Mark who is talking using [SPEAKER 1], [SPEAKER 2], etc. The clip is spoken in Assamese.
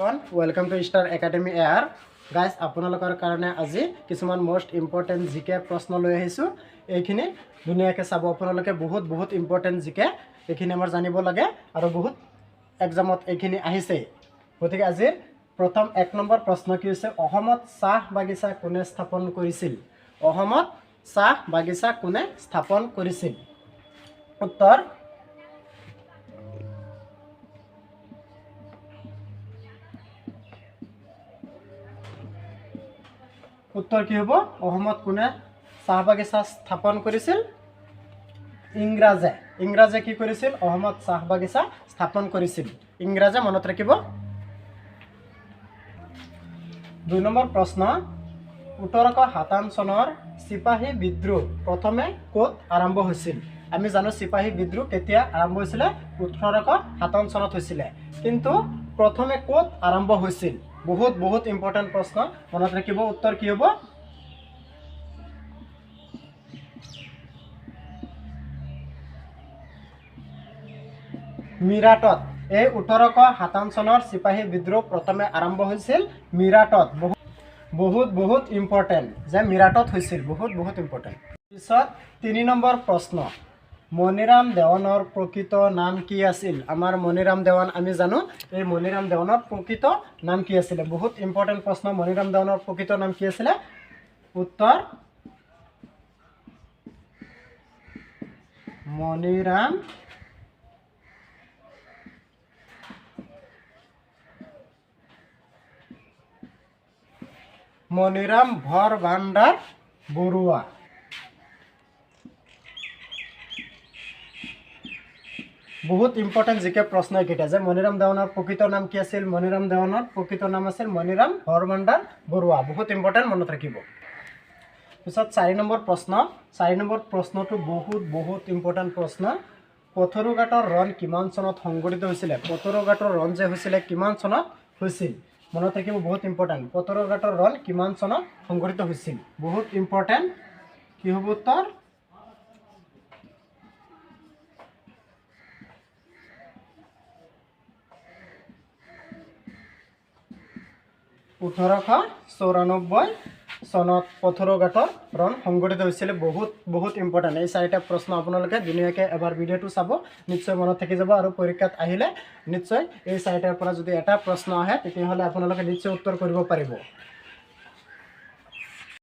[SPEAKER 1] Everyone, welcome to Star Academy Air. Guys, আপোনালোকৰ কাৰণে আজি কিছুমান মষ্ট ইম্পৰ্টেণ্ট জিকে প্ৰশ্ন লৈ আহিছোঁ। এইখিনি ধুনীয়াকৈ চাব আপোনালোকে। বহুত বহুত ইম্পৰ্টেণ্ট জিকে এইখিনি আমাৰ জানিব লাগে আৰু বহুত এক্সামত এইখিনি আহিছে। গতিকে আজিৰ প্ৰথম 1 নম্বৰ প্ৰশ্ন কি হৈছে? অসমত চাহ বাগিচা কোনে স্থাপন কৰিছিল? অসমত চাহ বাগিচা কোনে স্থাপন কৰিছিল? উত্তৰ, উত্তৰ কি হ'ব? অসমত কোনে চাহ বাগিচা স্থাপন কৰিছিল? ইংৰাজে। ইংৰাজে কি কৰিছিল? অসমত চাহ বাগিচা স্থাপন কৰিছিল ইংৰাজে, মনত ৰাখিব। 2 নম্বৰ প্ৰশ্ন, 1857 চনৰ চিপাহী বিদ্ৰোহ প্ৰথমে ক'ত আৰম্ভ হৈছিল? আমি জানো চিপাহী বিদ্ৰোহ কেতিয়া আৰম্ভ হৈছিলে, 1857 চনত হৈছিলে। কিন্তু প্ৰথমে ক'ত আৰম্ভ হৈছিল? বহুত বহুত ইম্পৰ্টেণ্ট প্ৰশ্ন, মনত ৰাখিব। উত্তৰ কি হ'ব? মিৰাটত। এই 1857 চনৰ চিপাহী বিদ্ৰোহ প্ৰথমে আৰম্ভ হৈছিল মিৰাটত। বহুত বহুত বহুত ইম্পৰ্টেণ্ট যে মিৰাটত হৈছিল, বহুত বহুত ইম্পৰ্টেণ্ট। পিছত 3 নম্বৰ প্ৰশ্ন, মণিৰাম দেৱানৰ প্ৰকৃত নাম কি আছিল? আমাৰ মণিৰাম দেৱান আমি জানো, এই মণিৰাম দেৱানৰ প্ৰকৃত নাম কি আছিলে? বহুত ইম্পৰ্টেণ্ট প্ৰশ্ন। মণিৰাম দেৱানৰ প্ৰকৃত নাম কি আছিলে? উত্তৰ, মণিৰাম ভৰভাণ্ডাৰ বৰুৱা। বহুত ইম্পৰ্টেণ্ট জিকে প্ৰশ্ন এইকেইটা যে মণিৰাম দেৱানৰ প্ৰকৃত নাম কি আছিল। মণিৰাম দেৱানৰ প্ৰকৃত নাম আছিল মণিৰাম ভৰভাণ্ডাৰ বৰুৱা। বহুত ইম্পৰ্টেণ্ট, মনত ৰাখিব। পিছত 4 নম্বৰ প্ৰশ্ন। 4 নম্বৰ প্ৰশ্নটো বহুত বহুত ইম্পৰ্টেণ্ট প্ৰশ্ন। পথৰুঘাটৰ ৰণ কিমান চনত সংঘটিত হৈছিলে? পথৰুঘাটৰ ৰণ যে হৈছিলে, কিমান চনত হৈছিল? মনত ৰাখিব, বহুত ইম্পৰ্টেণ্ট। পথৰুঘাটৰ ৰণ কিমান চনত সংঘটিত হৈছিল? বহুত ইম্পৰ্টেণ্ট। কি হ'ব উত্তৰ? 1894 চনত পথৰুঘাটৰ ৰণ সংঘটিত হৈছিলে। বহুত বহুত ইম্পৰ্টেণ্ট। এই চাৰিটা প্ৰশ্ন আপোনালোকে ধুনীয়াকৈ এবাৰ ভিডিঅ'টো চাব, নিশ্চয় মনত থাকি যাব আৰু পৰীক্ষাত আহিলে নিশ্চয় এই চাৰিটাৰ পৰা যদি এটা প্ৰশ্ন আহে, তেতিয়াহ'লে আপোনালোকে নিশ্চয় উত্তৰ কৰিব পাৰিব।